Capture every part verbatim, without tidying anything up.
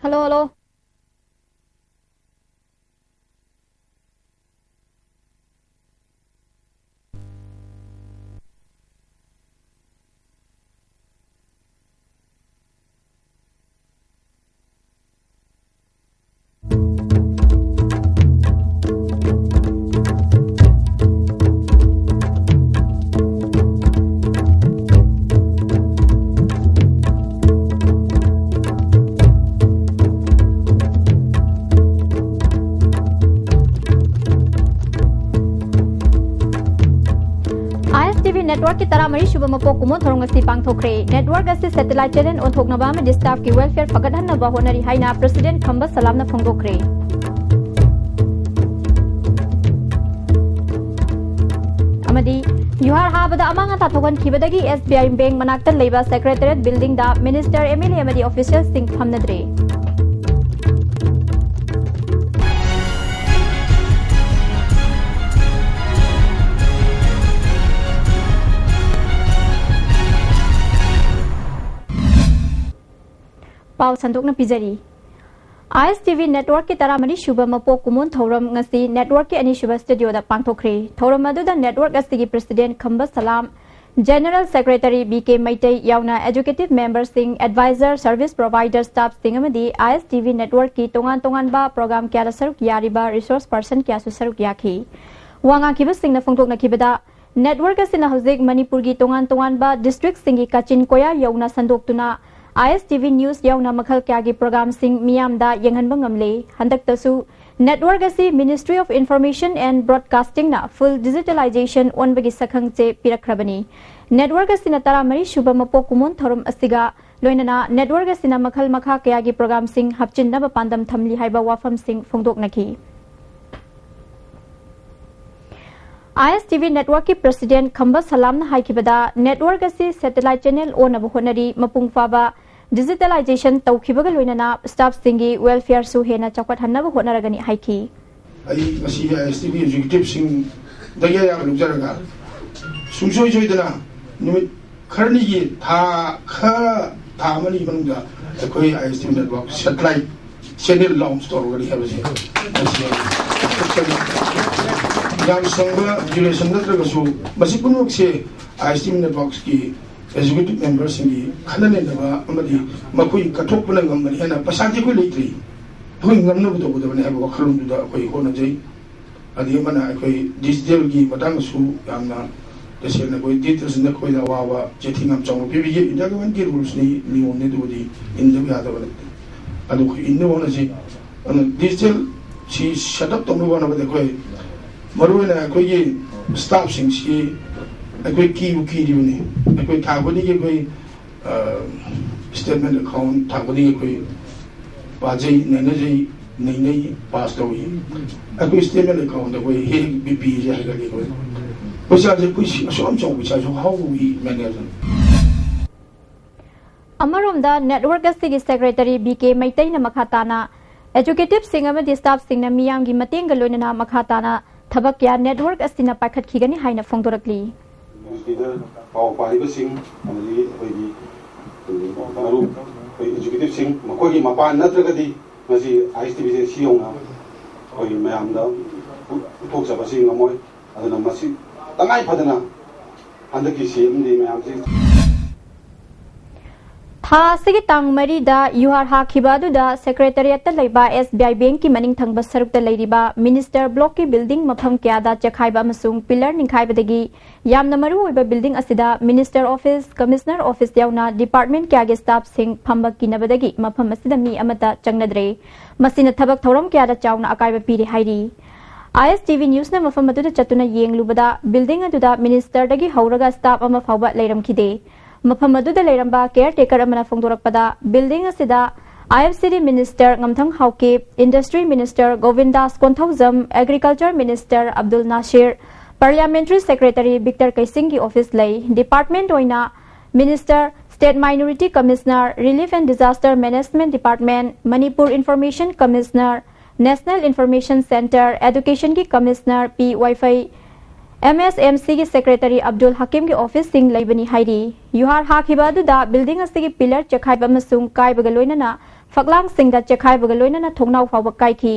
Hello, hello. ISTV network ꯀꯤ ꯇꯔꯥꯃꯔꯤ ꯁꯨꯕ ꯃꯄꯣꯛ ꯀꯨꯝꯑꯣꯟ ꯊꯧꯔꯝ ꯉꯁꯤ ꯄꯥꯡꯊꯣꯛꯈ꯭ꯔꯦ꯫ Network ꯑꯁꯤ satellite channel ꯑꯣꯟꯊꯣꯛꯅꯕ ꯑꯃꯗꯤ staff ꯀꯤ welfare ꯐꯒꯠꯍꯟꯅꯕ ꯍꯣꯠꯅꯔꯤ ꯍꯥꯏꯅ President ꯈꯝꯕ ꯁꯂꯥꯝꯅ ꯐꯣꯡꯗꯣꯛꯈ꯭ꯔꯦ꯫ ꯑꯃꯗꯤ ꯌꯨꯍꯥꯔ ꯍꯥꯕꯗ ꯑꯃꯥꯡ ꯑꯇꯥ ꯊꯣꯛꯍꯟꯈꯤꯕꯗꯒꯤ SBI bank ꯃꯅꯥꯛꯇ ꯂꯩꯕ Secretariat building ꯗ minister, MLA ꯑꯃꯗꯤ official ꯁꯤꯡ ꯐꯝꯅꯗ꯭ꯔꯦ꯫ ꯄꯥꯎ ꯁꯟꯗꯣꯛꯅ ꯄꯤꯖꯔꯤ꯫ ISTV network ꯀꯤ ꯇꯔꯥꯃꯔꯤ ꯁꯨꯕ ꯃꯄꯣꯛ ꯀꯨꯝꯑꯣꯟ ꯊꯧꯔꯝ ꯉꯁꯤ network ꯀꯤ ꯑꯅꯤꯁꯨꯕ studio ꯗ ꯄꯥꯡꯊꯣꯛꯈ꯭ꯔꯦ꯫ ꯊꯧꯔꯝ ꯑꯗꯨꯗ network ꯑꯁꯤꯒꯤ President ꯈꯝꯕ ꯁꯂꯥꯝ, General Secretary B K Meitei ꯌꯥꯎꯅ executive member ꯁꯤꯡ, advisor, service provider staff ꯁꯤꯡ ꯑꯃꯗꯤ ISTV network ꯀꯤ ꯇꯣꯉꯥꯟ ꯇꯣꯉꯥꯟꯕ program ꯀꯌꯥꯗ ꯁꯔꯨꯛ ꯌꯥꯔꯤꯕ resource person ꯀꯌꯥꯁꯨ ꯁꯔꯨꯛ ꯌꯥꯈꯤ꯫ ꯋꯥ ꯉꯥꯡꯈꯤꯕꯁꯤꯡꯅ ꯐꯣꯡꯗꯣꯛꯅꯈꯤꯕꯗ, network ꯑꯁꯤꯅ ꯍꯧꯖꯤꯛ ꯃꯅꯤꯄꯨꯔꯒꯤ ꯇꯣꯉꯥꯟ ꯇꯣꯉꯥꯟꯕ district ꯁꯤꯡꯒꯤ ꯀꯥꯆꯤꯟ ꯀꯣꯌꯥ ꯌꯧꯅ ꯁꯟꯗꯣꯛꯇꯨꯅ ISTV news ꯌꯥꯎꯅ ꯃꯈꯜ ꯀꯌꯥꯒꯤ program ꯁꯤꯡ ꯃꯤꯌꯥꯝꯗ ꯌꯦꯡꯍꯟꯕ ꯉꯝꯂꯦ꯫ ꯍꯟꯗꯛꯇꯁꯨ network ꯑꯁꯤ Ministry of Information and Broadcasting ꯅ full digitalization ꯑꯣꯟꯕꯒꯤ ꯁꯛꯈꯪꯆꯦ ꯄꯤꯔꯛꯈ꯭ꯔꯕꯅꯤ꯫ Network ꯑꯁꯤꯅ ꯇꯔꯥꯃꯔꯤ ꯁꯨꯕ ꯃꯄꯣꯛ ꯀꯨꯝꯑꯣꯟ ꯊꯧꯔꯝ ꯑꯁꯤꯒ ꯂꯣꯏꯅꯅ network ꯑꯁꯤꯅ ꯃꯈꯜ ꯃꯈꯥ ꯀꯌꯥꯒꯤ program ꯁꯤꯡ ꯍꯥꯞꯆꯤꯟꯅꯕ ꯄꯥꯟꯗꯝ ꯊꯝꯂꯤ ꯍꯥꯏꯕ ꯋꯥꯐꯝꯁꯤꯡ ꯐꯣꯡꯗꯣꯛꯅꯈꯤ꯫ ISTV network ꯀꯤ President ꯈꯝꯕ ꯁꯂꯥꯝꯅ ꯍꯥꯏꯈꯤꯕꯗ, network ꯑꯁꯤ satellite channel ꯑꯣꯟꯅꯕ ꯍꯣꯠꯅꯔꯤ, ꯃꯄꯨꯡ ꯐꯥꯕ digitalization ꯇꯧꯈꯤꯕꯒ ꯂꯣꯏꯅꯅ staff ꯁꯤꯡꯒꯤ welfare ꯁꯨ ꯍꯦꯟꯅ ꯆꯥꯎꯈꯠꯍꯟꯅꯕ ꯍꯣꯠꯅꯔꯒꯅꯤ ꯍꯥꯏꯈꯤ꯫ ꯑꯩ ꯉꯁꯤꯒꯤ ISTV executive ꯁꯤꯡꯗꯒꯤ ꯑꯌꯥꯕ ꯂꯧꯖꯔꯒ, ꯁꯨꯡꯁꯣꯏ ꯁꯣꯏꯗꯅ ꯅꯨꯃꯤꯠ ꯈꯔꯅꯤꯒꯤ, ꯊꯥ ꯈꯔ, ꯊꯥ ꯑꯃꯅꯤ ꯃꯅꯨꯡꯗ ꯑꯩꯈꯣꯏ ISTV network satellite channel launch ꯇꯧꯔꯒꯅꯤ ꯍꯥꯏꯕꯁꯦ ꯃꯁꯤ ꯌꯥꯝ ꯁꯪꯕ duration ꯅꯠꯇ꯭ꯔꯒꯁꯨ ꯃꯁꯤ ꯄꯨꯝꯅꯃꯛꯁꯦ ISTV networkꯀꯤ executive memberꯁꯤꯡꯒꯤ ꯈꯟꯅ ꯅꯩꯅꯕ ꯑꯃꯗꯤ ꯃꯈꯣꯏ ꯀꯠꯊꯣꯛꯄꯅ ꯉꯝꯒꯅꯤ ꯍꯥꯏꯅ ꯄꯩꯁꯥꯗꯤ ꯑꯩꯈꯣꯏ ꯂꯩꯇ꯭ꯔꯤ꯫ ꯑꯩꯈꯣꯏ ꯉꯝꯅꯕ ꯇꯧꯒꯗꯕꯅꯤ ꯍꯥꯏꯕ ꯋꯥꯈꯜꯂꯣꯟꯗꯨꯗ ꯑꯩꯈꯣꯏ ꯍꯣꯠꯅꯖꯩ꯫ ꯑꯗꯒꯤ ꯑꯃꯅ ꯑꯩꯈꯣꯏ digitalꯒꯤ ꯃꯇꯥꯡꯗꯁꯨ ꯌꯥꯝꯅ ꯇꯁꯦꯡꯅ ꯑꯩꯈꯣꯏ digitalꯁꯤꯡꯗ ꯑꯩꯈꯣꯏꯗ ꯑꯋꯥꯕ ꯆꯩꯊꯦꯡ ꯌꯥꯝ ꯆꯥꯎꯅ ꯄꯤꯕꯤꯈꯤ꯫ India governmentꯀꯤ rulesꯅꯤ, ꯅꯤꯌꯣꯝꯅꯤ, ꯑꯗꯨꯕꯨꯗꯤ ꯏꯟꯗꯕ ꯌꯥꯗꯕ ꯅꯠꯇꯦ꯫ ꯑꯗꯨ ꯑꯩꯈꯣꯏ ꯏꯟꯅꯕ ꯍꯣꯠꯅꯁꯤ꯫ ꯑꯗꯨꯅ digitalꯁꯤ set up ꯇꯧꯅꯕ ꯍꯣꯠꯅꯕꯗ ꯑꯩꯈꯣꯏ ꯃꯔꯨꯑꯣꯏꯅ ꯑꯩꯈꯣꯏꯒꯤ staffꯁꯤꯡꯁꯤ ꯑꯩꯈꯣꯏ ꯀꯤꯕꯨ ꯀꯤꯔꯤꯕꯅꯤ꯫ ꯑꯩꯈꯣꯏ ꯊꯥ ꯈꯨꯗꯤꯡꯒꯤ ꯑꯩꯈꯣꯏ statement account ꯊꯥ ꯈꯨꯗꯤꯡꯒꯤ ꯑꯩꯈꯣꯏ ꯄꯥꯖꯩ, ꯅꯩꯅꯖꯩ, ꯅꯩꯅꯩ, pass ꯇꯧꯏ꯫ ꯑꯩꯈꯣꯏ statement accountꯗ ꯑꯩꯈꯣꯏ ꯍꯦꯛ BPꯁꯦ ꯍꯥꯏꯒꯠꯂꯤ ꯑꯩꯈꯣꯏ꯫ ꯄꯩꯁꯥꯁꯦ ꯑꯩꯈꯣꯏ ꯁꯤ ꯑꯁꯨꯛ ꯌꯥꯝ ꯆꯥꯎꯕ ꯄꯩꯁꯥꯁꯨ how we manage꯫ ꯑꯃꯔꯣꯝꯗ network ꯑꯁꯤꯒꯤ secretary B K ꯃꯩꯇꯩꯅ ꯃꯈꯥ ꯇꯥꯅ executiveꯁꯤꯡ ꯑꯃꯗꯤ staffꯁꯤꯡꯅ ꯃꯤꯌꯥꯝꯒꯤ ꯃꯇꯦꯡꯒ ꯂꯣꯏꯅꯅ ꯃꯈꯥ ꯇꯥꯅ ꯊꯕꯛ ꯀꯌꯥ network ꯑꯁꯤꯅ ꯄꯥꯏꯈꯠꯈꯤꯒꯅꯤ ꯍꯥꯏꯅ ꯐꯣꯡꯗꯣꯔꯛꯂꯤ꯫ Newsletter ꯄꯥꯎ ꯄꯥꯔꯤꯕꯁꯤꯡ ꯑꯃꯗꯤ ꯑꯩꯈꯣꯏꯒꯤ ꯃꯔꯨꯞ ꯑꯩꯈꯣꯏ executiveꯁꯤꯡ ꯃꯈꯣꯏꯒꯤ ꯃꯄꯥꯟ ꯅꯠꯇ꯭ꯔꯒꯗꯤ ꯉꯁꯤ ISTVꯁꯦ ꯁꯤ ꯌꯧꯅ ꯑꯩꯈꯣꯏ ꯃꯌꯥꯝꯗ ꯎꯠꯊꯣꯛꯆꯕꯁꯤ ꯉꯝꯃꯣꯏ꯫ ꯑꯗꯨꯅ ꯃꯁꯤ ꯇꯉꯥꯏ ꯐꯗꯅ ꯍꯟꯗꯛꯀꯤ CMD ꯃꯌꯥꯝꯁꯤ ꯊꯥ ꯑꯁꯤꯒꯤ ꯇꯥꯡ ꯃꯔꯤꯗ ꯌꯨꯍꯥꯔ ꯍꯥꯈꯤꯕ ꯑꯗꯨꯗ Secretariatꯇ ꯂꯩꯕ SBI Bankꯀꯤ ꯃꯅꯤꯡ ꯊꯪꯕ ꯁꯔꯨꯛꯇ ꯂꯩꯔꯤꯕ Minister Blockꯀꯤ building ꯃꯐꯝ ꯀꯌꯥꯗ ꯆꯦꯛꯈꯥꯏꯕ ꯑꯃꯁꯨꯡ pillar ꯅꯤꯡꯈꯥꯏꯕꯗꯒꯤ ꯌꯥꯝꯅ ꯃꯔꯨ ꯑꯣꯏꯕ building ꯑꯁꯤꯗ Minister Office, Commissioner Office ꯌꯥꯎꯅ department ꯀꯌꯥꯒꯤ staffꯁꯤꯡ ꯐꯝꯕ ꯀꯤꯅꯕꯗꯒꯤ ꯃꯐꯝ ꯑꯁꯤꯗ ꯃꯤ ꯑꯃꯠꯇ ꯆꯪꯅꯗ꯭ꯔꯦ꯫ ꯃꯁꯤꯅ ꯊꯕꯛ ꯊꯧꯔꯝ ꯀꯌꯥꯗ ꯆꯥꯎꯅ ꯑꯀꯥꯏꯕ ꯄꯤꯔꯦ ꯍꯥꯏꯔꯤ꯫ ISTV Newsꯅ ꯃꯐꯝ ꯑꯗꯨꯗ ꯆꯠꯇꯨꯅ ꯌꯦꯡꯂꯨꯕꯗ building ꯑꯗꯨꯗ ministerꯗꯒꯤ ꯍꯧꯔꯒ staff ꯑꯃ ꯐꯥꯎꯕ ꯂꯩꯔꯝꯈꯤꯗꯦ꯫ ꯃꯐꯝ ꯑꯗꯨꯗ ꯂꯩꯔꯝꯕ caretaker ꯑꯃꯅ ꯐꯣꯡꯗꯣꯔꯛꯄꯗ building ꯑꯁꯤꯗ IFCD Minister ꯉꯝꯊꯪ Haokip, Industry Minister Gobindas Konthoujam, Agriculture Minister Abdul Nasir, Parliamentary Secretary Victor ꯀꯩꯁꯤꯡꯒꯤ office ꯂꯩ꯫ Department ꯑꯣꯏꯅ Minister, State Minority Commissioner, Relief and Disaster Management Department, Manipur Information Commissioner, National Information Centre, Educationꯒꯤ Commissioner P Waiphei, M S M ꯁꯤꯒꯤ secretary Abdul ꯍꯀꯤꯝꯒꯤ ꯑꯣꯐꯤꯁꯁꯤꯡ ꯂꯩꯕꯅꯤ ꯍꯥꯏꯔꯤ꯫ ꯌꯨꯍꯥꯔ ꯍꯥꯈꯤꯕ ꯑꯗꯨꯗ ꯕꯤꯜꯗꯤꯡ ꯑꯁꯤꯒꯤ ꯄꯤꯂꯔ ꯆꯦꯛꯈꯥꯏꯕ ꯑꯃꯁꯨꯡ ꯀꯥꯏꯕꯒ ꯂꯣꯏꯅꯅ ꯐꯛꯂꯥꯡꯁꯤꯡꯗ ꯆꯦꯛꯈꯥꯏꯕꯒ ꯂꯣꯏꯅꯅ ꯊꯣꯡꯅꯥꯎ ꯐꯥꯎꯕ ꯀꯥꯏꯈꯤ꯫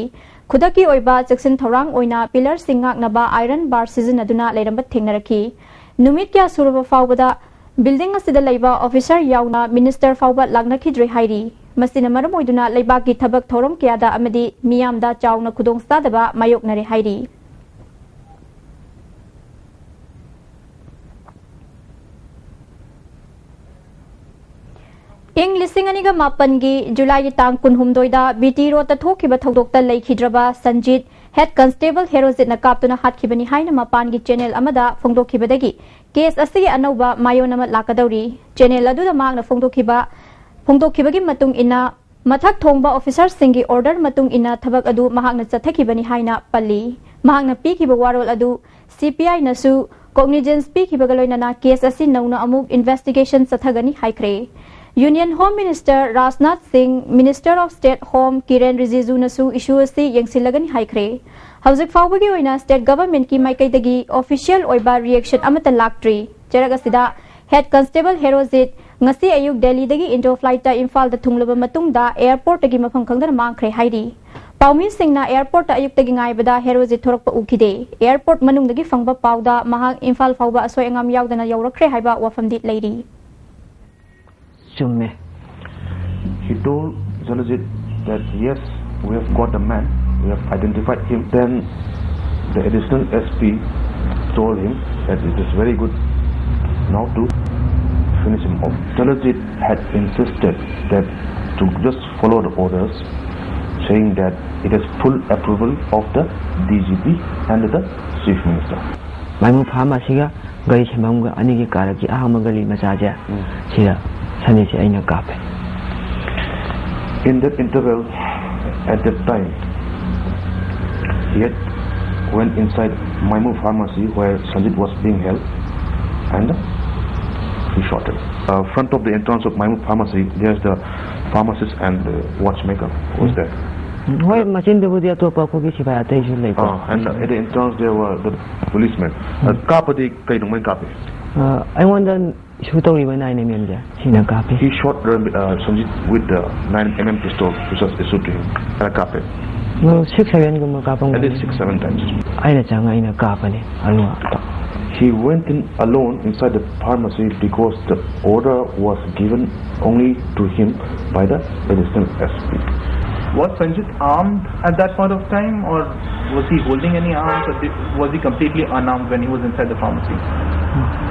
ꯈꯨꯗꯛꯀꯤ ꯑꯣꯏꯕ ꯆꯦꯛꯁꯤꯟ ꯊꯧꯔꯥꯡ ꯑꯣꯏꯅ ꯄꯤꯂꯔꯁꯤꯡ ꯉꯥꯛꯅꯕ ꯑꯥꯏꯔꯟ ꯕꯥꯔ ꯁꯤꯖꯤꯟꯅꯗꯨꯅ ꯂꯩꯔꯝꯕ ꯊꯦꯡꯅꯔꯛꯈꯤ꯫ ꯅꯨꯃꯤꯠ ꯀꯌꯥ ꯁꯨꯔꯕ ꯐꯥꯎꯕꯗ ꯕꯤꯜꯗꯤꯡ ꯑꯁꯤꯗ ꯂꯩꯕ ꯑꯣꯐꯤꯁꯔ ꯌꯥꯎꯅ ꯃꯤꯅꯤꯁꯇꯔ ꯐꯥꯎꯕ ꯂꯥꯛꯅꯈꯤꯗ꯭ꯔꯦ ꯍꯥꯏꯔꯤ꯫ ꯃꯁꯤꯅ ꯃꯔꯝ ꯑꯣꯏꯗꯨꯅ ꯂꯩꯕꯥꯛꯀꯤ ꯊꯕꯛ ꯊꯧꯔꯝ ꯀꯌꯥꯗ ꯑꯃꯗꯤ ꯃꯤꯌꯥꯝꯗ ꯆꯥꯎꯅ ꯈꯨꯗꯣꯡꯆꯥꯗꯕ ꯃꯥꯌꯣꯛꯅꯔꯦ ꯍꯥꯏꯔꯤ꯫ ꯏꯪ ꯂꯤꯁꯤꯡ ꯑꯅꯤꯒ ꯃꯥꯄꯟꯒꯤ ꯖꯨꯂꯥꯏꯒꯤ ꯇꯥꯡ ꯀꯨꯟꯍꯨꯝꯗꯣꯏꯗ ꯕꯤ ꯇꯤ ꯔꯣꯗꯇ ꯊꯣꯛꯈꯤꯕ ꯊꯧꯗꯣꯛꯇ ꯂꯩꯈꯤꯗ꯭ꯔꯕ ꯁꯟꯖꯤꯠ ꯍꯦꯗ ꯀꯟꯁꯇꯦꯕꯜ ꯍꯦꯔꯣꯖꯤꯠꯅ ꯀꯥꯞꯇꯨꯅ ꯍꯥꯠꯈꯤꯕꯅꯤ ꯍꯥꯏꯅ ꯃꯄꯥꯟꯒꯤ ꯆꯦꯅꯦꯜ ꯑꯃꯗ ꯐꯣꯡꯗꯣꯛꯈꯤꯕꯗꯒꯤ ꯀꯦꯁ ꯑꯁꯤꯒꯤ ꯑꯅꯧꯕ ꯃꯥꯌꯣꯟ ꯑꯃ ꯂꯥꯛꯀꯗꯧꯔꯤ꯫ ꯆꯦꯅꯦꯜ ꯑꯗꯨꯗ ꯃꯍꯥꯛꯅ ꯐꯣꯡꯗꯣꯛꯈꯤꯕ ꯐꯣꯡꯗꯣꯛꯈꯤꯕꯒꯤ ꯃꯇꯨꯡ ꯏꯟꯅ, ꯃꯊꯛ ꯊꯣꯡꯕ ꯑꯣꯐꯤꯁꯔꯁꯤꯡꯒꯤ ꯑꯣꯔꯗꯔ ꯃꯇꯨꯡ ꯏꯟꯅ ꯊꯕꯛ ꯑꯗꯨ ꯃꯍꯥꯛꯅ ꯆꯠꯊꯈꯤꯕꯅꯤ ꯍꯥꯏꯅ ꯄꯜꯂꯤ꯫ ꯃꯍꯥꯛꯅ ꯄꯤꯈꯤꯕ ꯋꯥꯔꯣꯜ ꯑꯗꯨ ꯁꯤ ꯄꯤ ꯑꯥꯏꯅꯁꯨ ꯀꯣꯒꯅꯤꯖꯦꯟꯁ ꯄꯤꯈꯤꯕꯒ ꯂꯣꯏꯅꯅ ꯀꯦꯁ ꯑꯁꯤ ꯅꯧꯅ ꯑꯃꯨꯛ ꯏꯟꯚꯦꯁꯇꯤꯒꯦꯁꯟ ꯆꯠꯊꯒꯅꯤ ꯍꯥꯏꯈ꯭ꯔꯦ꯫ ꯌꯨꯅꯤꯌꯟ ꯍꯣꯝ ꯃꯤꯅꯤꯁꯇꯔ ꯔꯥꯖꯅꯥꯊ ꯁꯤꯡ, ꯃꯤꯅꯤꯁꯇꯔ ꯑꯣꯐ ꯁ꯭ꯇꯦꯠ ꯍꯣꯝ ꯀꯤꯔꯦꯟ ꯔꯤꯖꯤꯖꯨꯅꯁꯨ ꯏꯁꯨ ꯑꯁꯤ ꯌꯦꯡꯁꯤꯜꯂꯒꯅꯤ ꯍꯥꯏꯈ꯭ꯔꯦ꯫ ꯍꯧꯖꯤꯛ ꯐꯥꯎꯕꯒꯤ ꯑꯣꯏꯅ ꯁ꯭ꯇꯦꯠ ꯒꯚꯔꯟꯃꯦꯟꯠꯀꯤ ꯃꯥꯏꯀꯩꯗꯒꯤ ꯑꯣꯐꯤꯁꯤꯌꯦꯜ ꯑꯣꯏꯕ ꯔꯤꯌꯦꯛꯁꯟ ꯑꯃꯠꯇ ꯂꯥꯛꯇ꯭ꯔꯤ꯫ ꯆꯔꯛ ꯑꯁꯤꯗ ꯍꯦꯗ ꯀꯟꯁꯇꯦꯕꯜ ꯍꯦꯔꯣꯖꯤꯠ ꯉꯁꯤ ꯑꯌꯨꯛ ꯗꯦꯜꯂꯤꯗꯒꯤ ꯏꯟꯗꯣ ꯐ꯭ꯂꯥꯏꯠꯇ ꯏꯝꯐꯥꯜꯗ ꯊꯨꯡꯂꯕ ꯃꯇꯨꯡꯗ ꯑꯦꯌꯔꯄꯣꯔꯠꯇꯒꯤ ꯃꯐꯝ ꯈꯪꯗꯅ ꯃꯥꯡꯈ꯭ꯔꯦ ꯍꯥꯏꯔꯤ꯫ ꯄꯥꯎꯃꯤꯁꯤꯡꯅ ꯑꯦꯌꯔꯄꯣꯔꯠꯇ ꯑꯌꯨꯛꯇꯒꯤ ꯉꯥꯏꯕꯗ ꯍꯦꯔꯣꯖꯤꯠ ꯊꯣꯔꯛꯄ ꯎꯈꯤꯗꯦ꯫ ꯑꯦꯌꯔꯄꯣꯔꯠ ꯃꯅꯨꯡꯗꯒꯤ ꯐꯪꯕ ꯄꯥꯎꯗ ꯃꯍꯥꯛ ꯏꯝꯐꯥꯜ ꯐꯥꯎꯕ ꯑꯁꯣꯏ ꯑꯉꯥꯝ ꯌꯥꯎꯗꯅ ꯌꯧꯔꯛꯈ꯭ꯔꯦ ꯍꯥꯏꯕ ꯋꯥꯐꯝꯗꯤ ꯂꯩꯔꯤ꯫ ꯆꯨꯝꯃꯦ꯫ He told Jaljit that, "Yes, we have got the man, we have identified him." Then the additional S P told him that it is very good now to finish him off. Jaljit had insisted that to just follow the orders, saying that it has full approval of the D G P and the Chief Minister. ꯃꯥꯏꯃꯨ ꯐꯥꯔꯃꯥꯁꯤꯒ ꯒꯥꯔꯤ ꯁꯦꯝꯐꯝꯒ ꯑꯅꯤꯒꯤ ꯀꯥꯔꯛꯀꯤ ꯑꯍꯥꯡꯕ ꯒꯂꯤ ꯃꯆꯥꯁꯦ, ꯁꯤꯗ ꯁꯟꯖꯤꯠꯁꯦ ꯑꯩꯅ ꯀꯥꯞꯄꯦ꯫ In that interval, at that time, he had went inside Maimu pharmacy where Sanjit was being held, and he shot him. Uh, front of the entrance of Maimu pharmacy, there's the pharmacist and the watchmaker who was there. ꯍꯣꯏ, ꯃꯆꯤꯟꯗꯨꯕꯨꯗꯤ ꯑꯇꯣꯞꯄ ꯑꯩꯈꯣꯏꯒꯤ ꯁꯤꯐꯥꯏ ꯑꯇꯩꯁꯨ ꯂꯩꯀꯣ꯫ Uh, and at the entrance there were the policemen. Uh, ꯀꯥꯞꯄꯗꯤ ꯀꯩ ꯅꯣꯡꯃꯩ ꯀꯥꯞꯄꯤ? ꯑ, ꯑꯩꯉꯣꯟꯗ issue ꯇꯧꯔꯤꯕ nine mm ꯁꯦ ꯁꯤꯅ ꯀꯥꯞꯄꯤ꯫ He shot uh, Sanjit with the nine mm pistol which was issued to him. ꯈꯔ ꯀꯥꯞꯄꯦ. ꯁꯤꯛꯁ ꯁꯚꯦꯟꯒꯨꯝꯕ At ꯀꯥꯞꯄꯝꯒꯅꯤ꯫ Least six seven times. ꯑꯩꯅ ꯆꯪꯉ ꯑꯩꯅ ꯀꯥꯞꯄꯅꯤ ꯑꯔꯨꯕ꯫ He went in alone inside the pharmacy because the order was given only to him by the additional S P. Was Sanjit armed at that point of time, or was he holding any arms, or did, was he completely unarmed when he was inside the pharmacy?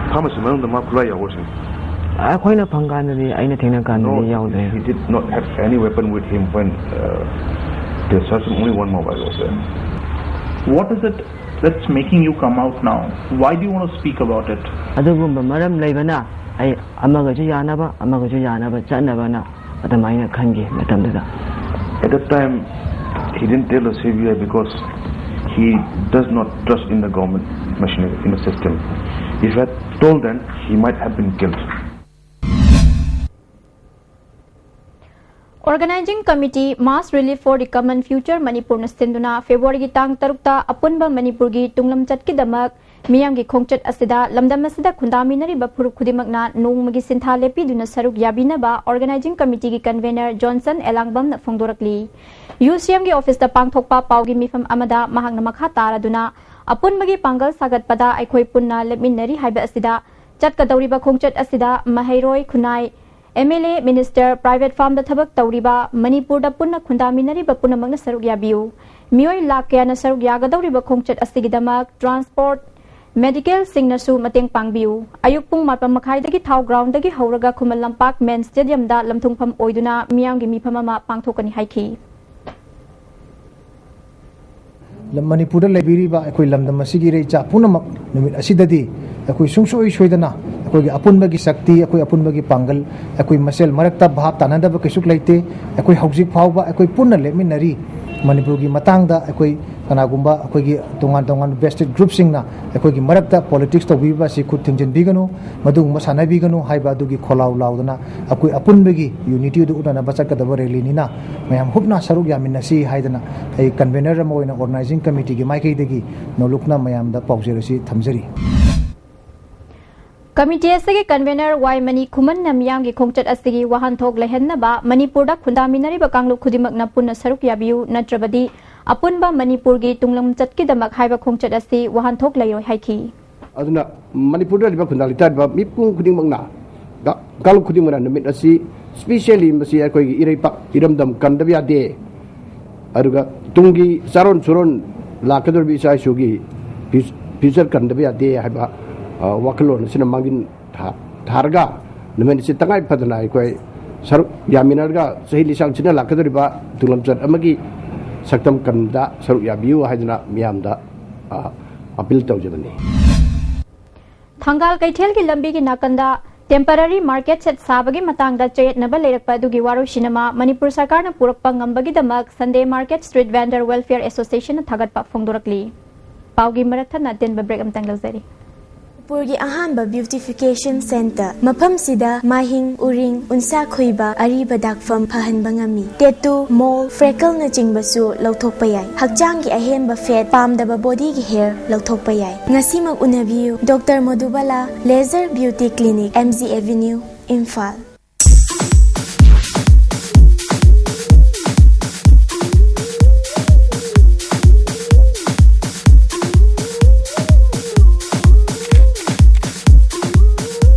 Pharmacy ꯃꯅꯨꯡꯗ ꯃꯥ ꯈꯨꯠꯂꯥꯏ ꯌꯥꯎꯕ꯭ꯔꯥ ꯁꯤꯅꯤ? ꯑꯩꯈꯣꯏꯅ ꯐꯪꯀꯥꯟꯗꯗꯤ, ꯑꯩꯅ ꯊꯦꯡꯅ ꯀꯥꯟꯗꯗꯤ ꯌꯥꯎꯗ꯭ꯔꯦ꯫ He did not have any weapon with him when uh, they searched him. Only one mobile was there. What is it that's making you come out now? Why do you want to speak about it? ꯑꯗꯨꯒꯨꯝꯕ ꯃꯔꯝ ꯂꯩꯕꯅ ꯑꯩ ꯑꯃꯒꯁꯨ ꯌꯥꯅꯕ, ꯑꯃꯒꯁꯨ ꯌꯥꯅꯕ ꯆꯠꯅꯕꯅ ꯑꯗꯨꯃꯥꯏꯅ ꯈꯟꯈꯤ ꯃꯇꯝꯗꯨꯗ꯫ At that time, he didn't tell the C B I because he does not trust in the government machinery, in the system. If I had told them, he might have been killed. Organizing Committee Mass Relief for the Common Future ꯃꯅꯤꯄꯨꯔꯅ ꯁꯤꯟꯗꯨꯅ ꯐꯦꯕ꯭ꯔꯨꯋꯥꯔꯤꯒꯤ ꯇꯥꯡ ꯇꯔꯨꯛꯇ ꯑꯄꯨꯟꯕ ꯃꯅꯤꯄꯨꯔꯒꯤ ꯇꯨꯡꯂꯝꯆꯠꯀꯤꯗꯃꯛ ꯃꯤꯌꯥꯝꯒꯤ ꯈꯣꯡꯆꯠ ꯑꯁꯤꯗ ꯂꯝꯗꯝ ꯑꯁꯤꯗ ꯈꯨꯟꯗꯥꯃꯤꯟꯅꯔꯤꯕ ꯐꯨꯔꯨꯞ ꯈꯨꯗꯤꯡꯃꯛꯅ ꯅꯣꯡꯃꯒꯤ ꯁꯤꯟꯊꯥ ꯂꯦꯞꯄꯤꯗꯨꯅ ꯁꯔꯨꯛ ꯌꯥꯕꯤꯅꯕ Organizing Committeeꯒꯤ Convener Johnson ꯑꯦꯂꯥꯡꯕꯝꯅ ꯐꯣꯡꯗꯣꯔꯛꯂꯤ꯫ UCMꯒꯤ officeꯇ ꯄꯥꯡꯊꯣꯛꯄ ꯄꯥꯎꯒꯤ ꯃꯤꯐꯝ ꯑꯃꯗ ꯃꯍꯥꯛꯅ ꯃꯈꯥ ꯇꯥꯔꯗꯨꯅ, ꯑꯄꯨꯟꯕꯒꯤ ꯄꯥꯡꯒꯜ ꯁꯥꯒꯠꯄꯗ ꯑꯩꯈꯣꯏ ꯄꯨꯟꯅ ꯂꯦꯞꯃꯤꯟꯅꯔꯤ ꯍꯥꯏꯕ ꯑꯁꯤꯗ ꯆꯠꯀꯗꯧꯔꯤꯕ ꯈꯣꯡꯆꯠ ꯑꯁꯤꯗ ꯃꯍꯩꯔꯣꯏ, ꯈꯨꯟꯅꯥꯏ, MLA, minister, private firmꯗ ꯊꯕꯛ ꯇꯧꯔꯤꯕ, ꯃꯅꯤꯄꯨꯔꯗ ꯄꯨꯟꯅ ꯈꯨꯟꯗꯥꯃꯤꯟꯅꯔꯤꯕ ꯄꯨꯝꯅꯃꯛꯅ ꯁꯔꯨꯛ ꯌꯥꯕꯤꯌꯨ꯫ ꯃꯤꯑꯣꯏ ꯂꯥꯈ ꯀꯌꯥꯅ ꯁꯔꯨꯛ ꯌꯥꯒꯗꯧꯔꯤꯕ ꯈꯣꯡꯆꯠ ꯑꯁꯤꯒꯤꯗꯃꯛ transport, medicalꯁꯤꯡꯅꯁꯨ ꯃꯇꯦꯡ ꯄꯥꯡꯕꯤꯌꯨ꯫ ꯑꯌꯨꯛ ꯄꯨꯡ ꯃꯥꯄꯟ ꯃꯈꯥꯏꯗꯒꯤ ꯊꯥꯎ groundꯗꯒꯤ ꯍꯧꯔꯒ ꯈꯨꯃꯟ ꯂꯝꯄꯥꯛ main stadiumꯗ ꯂꯝꯊꯨꯡꯐꯝ ꯑꯣꯏꯗꯨꯅ ꯃꯤꯌꯥꯝꯒꯤ ꯃꯤꯐꯝ ꯑꯃ ꯄꯥꯡꯊꯣꯛꯀꯅꯤ ꯍꯥꯏꯈꯤ꯫ ꯂꯝ ꯃꯅꯤꯄꯨꯔꯗ ꯂꯩꯕꯤꯔꯤꯕ ꯑꯩꯈꯣꯏ ꯂꯝꯗꯝ ꯑꯁꯤꯒꯤ ꯏꯔꯩꯆꯥ ꯄꯨꯝꯅꯃꯛ ꯅꯨꯃꯤꯠ ꯑꯁꯤꯗꯗꯤ ꯑꯩꯈꯣꯏ ꯁꯨꯡꯁꯣꯏ ꯁꯣꯏꯗꯅ ꯑꯩꯈꯣꯏꯒꯤ ꯑꯄꯨꯟꯕꯒꯤ ꯁꯛꯇꯤ, ꯑꯩꯈꯣꯏ ꯑꯄꯨꯟꯕꯒꯤ ꯄꯥꯡꯒꯜ, ꯑꯩꯈꯣꯏ ꯃꯁꯦꯜ ꯃꯔꯛꯇ ꯚꯥꯞ ꯇꯥꯅꯗꯕ ꯀꯩꯁꯨ ꯂꯩꯇꯦ꯫ ꯑꯩꯈꯣꯏ ꯍꯧꯖꯤꯛ ꯐꯥꯎꯕ ꯑꯩꯈꯣꯏ ꯄꯨꯟꯅ ꯂꯦꯞꯃꯤꯟꯅꯔꯤ꯫ ꯃꯅꯤꯄꯨꯔꯒꯤ ꯃꯇꯥꯡꯗ ꯑꯩꯈꯣꯏ ꯀꯅꯥꯒꯨꯝꯕ ꯑꯩꯈꯣꯏꯒꯤ ꯇꯣꯉꯥꯟ ꯇꯣꯉꯥꯟꯕ vested groupꯁꯤꯡꯅ ꯑꯩꯈꯣꯏꯒꯤ ꯃꯔꯛꯇ politics ꯇꯧꯕꯤꯕ ꯑꯁꯤ ꯈꯨꯠ ꯊꯤꯡꯖꯤꯟꯕꯤꯒꯅꯨ, ꯃꯗꯨꯒꯨꯝꯕ ꯁꯥꯟꯅꯕꯤꯒꯅꯨ ꯍꯥꯏꯕ ꯑꯗꯨꯒꯤ ꯈꯣꯜꯂꯥꯎ ꯂꯥꯎꯗꯅ ꯑꯩꯈꯣꯏ ꯑꯄꯨꯟꯕꯒꯤ unity ꯑꯗꯨ ꯎꯠꯅꯅꯕ ꯆꯠꯀꯗꯕ rallyꯅꯤꯅ ꯃꯌꯥꯝ ꯍꯨꯞꯅ ꯁꯔꯨꯛ ꯌꯥꯃꯤꯟꯅꯁꯤ ꯍꯥꯏꯗꯅ ꯑꯩ convener ꯑꯃ ꯑꯣꯏꯅ organizing committeeꯒꯤ ꯃꯥꯏꯀꯩꯗꯒꯤ ꯅꯣꯂꯨꯛꯅ ꯃꯌꯥꯝꯗ ꯄꯥꯎꯖꯦꯜ ꯑꯁꯤ ꯊꯝꯖꯔꯤ꯫ ꯀꯃꯤꯇꯤ ꯑꯁꯤꯒꯤ convener ꯋꯥꯏ ꯃꯅꯤ ꯈꯨꯃꯟꯅ ꯃꯤꯌꯥꯝꯒꯤ ꯈꯣꯡꯆꯠ ꯑꯁꯤꯒꯤ ꯋꯥꯍꯟꯊꯣꯛ ꯂꯩꯍꯟꯅꯕ ꯃꯅꯤꯄꯨꯔꯗ ꯈꯨꯟꯗꯥꯃꯤꯟꯅꯔꯤꯕ ꯀꯥꯡꯂꯨꯞ ꯈꯨꯗꯤꯡꯃꯛꯅ ꯄꯨꯟꯅ ꯁꯔꯨꯛ ꯌꯥꯕꯤꯌꯨ, ꯅꯠꯇ꯭ꯔꯕꯗꯤ ꯑꯄꯨꯟꯕ ꯃꯅꯤꯄꯨꯔꯒꯤ ꯇꯨꯡꯂꯝꯆꯠꯀꯤꯗꯃꯛ ꯍꯥꯏꯕ ꯈꯣꯡꯆꯠ ꯑꯁꯤ ꯋꯥꯍꯟꯊꯣꯛ ꯂꯩꯔꯣꯏ ꯍꯥꯏꯈꯤ꯫ ꯑꯗꯨꯅ ꯃꯅꯤꯄꯨꯔꯗ ꯂꯩꯔꯤꯕ ꯈꯨꯟꯗꯥ ꯂꯩꯇꯥꯔꯤꯕ ꯃꯤꯄꯨꯝ ꯈꯨꯗꯤꯡꯃꯛꯅ ꯀꯥꯡꯂꯨꯞ ꯈꯨꯗꯤꯡꯃꯛꯅ ꯅꯨꯃꯤꯠ ꯑꯁꯤ specially ꯃꯁꯤ ꯑꯩꯈꯣꯏꯒꯤ ꯏꯔꯩꯄꯥꯛ ꯏꯔꯝꯗꯝ ꯀꯟꯗꯕ ꯌꯥꯗꯦ꯫ ꯑꯗꯨꯒ ꯇꯨꯡꯒꯤ ꯆꯥꯔꯣꯟ ꯁꯨꯔꯣꯟ ꯂꯥꯛꯀꯗꯧꯔꯤꯕ ꯏꯆꯥ ꯏꯁꯨꯒꯤ future ꯀꯟꯗꯕ ꯌꯥꯗꯦ ꯍꯥꯏꯕ ꯋꯥꯈꯜꯂꯣꯟ ꯑꯁꯤꯅ ꯃꯥꯡꯖꯤꯟ ꯊꯥꯔꯒ ꯅꯨꯃꯤꯠ ꯑꯁꯤ ꯇꯉꯥꯏ ꯐꯗꯅ ꯑꯩꯈꯣꯏ ꯁꯔꯨꯛ ꯌꯥꯃꯤꯟꯅꯔꯒ ꯆꯍꯤ ꯂꯤꯁꯥꯡꯁꯤꯠꯅ ꯂꯥꯛꯀꯗꯧꯔꯤꯕ ꯇꯨꯡꯂꯝꯆꯠ ꯑꯃꯒꯤ ꯁꯛꯇꯝ ꯀꯟꯕꯗ ꯁꯔꯨꯛ ꯌꯥꯕꯤꯌꯨ ꯍꯥꯏꯗꯅ ꯃꯤꯌꯥꯝꯗ appeal ꯇꯧꯖꯕꯅꯤ꯫ ꯊꯪꯒꯥꯜ ꯀꯩꯊꯦꯜꯒꯤ ꯂꯝꯕꯤꯒꯤ ꯅꯥꯀꯟꯗ temporary market shed ꯁꯥꯕꯒꯤ ꯃꯇꯥꯡꯗ ꯆꯌꯦꯠꯅꯕ ꯂꯩꯔꯛꯄ ꯑꯗꯨꯒꯤ ꯋꯥꯔꯣꯏꯁꯤꯟ ꯑꯃ ꯃꯅꯤꯄꯨꯔ ꯁꯔꯀꯥꯔꯅ ꯄꯨꯔꯛꯄ ꯉꯝꯕꯒꯤꯗꯃꯛ Sunday Market Street Vendor Welfare Associationꯅ ꯊꯥꯒꯠꯄ ꯐꯣꯡꯗꯣꯔꯛꯂꯤ꯫ ꯄꯥꯎꯒꯤ ꯃꯔꯛ ꯊꯠꯅ ꯑꯇꯦꯟꯕ break ꯑꯃꯇꯪ ꯂꯧꯖꯔꯤ꯫ ꯃꯅꯤꯄꯨꯔꯒꯤ ꯑꯍꯥꯟꯕ beautification centre꯫ ꯃꯐꯝꯁꯤꯗ ꯃꯥꯏꯍꯤꯡ, ꯎꯔꯤꯡ, ꯎꯟꯁꯥ ꯈꯨꯏꯕ, ꯑꯔꯤꯕ ꯗꯥꯛꯐꯝ ꯐꯍꯟꯕ ꯉꯝꯃꯤ꯫ Tattoo, mole, freckleꯅꯆꯤꯡꯕꯁꯨ ꯂꯧꯊꯣꯛꯄ ꯌꯥꯏ꯫ ꯍꯛꯆꯥꯡꯒꯤ ꯑꯍꯦꯟꯕ fat, ꯄꯥꯝꯗꯕ bodyꯒꯤ hair ꯂꯧꯊꯣꯛꯄ ꯌꯥꯏ꯫ ꯉꯁꯤꯃꯛ ꯎꯅꯕꯤꯌꯨ꯫ Doctor Madhubala, Laser Beauty Clinic, M G Avenue, Imphal.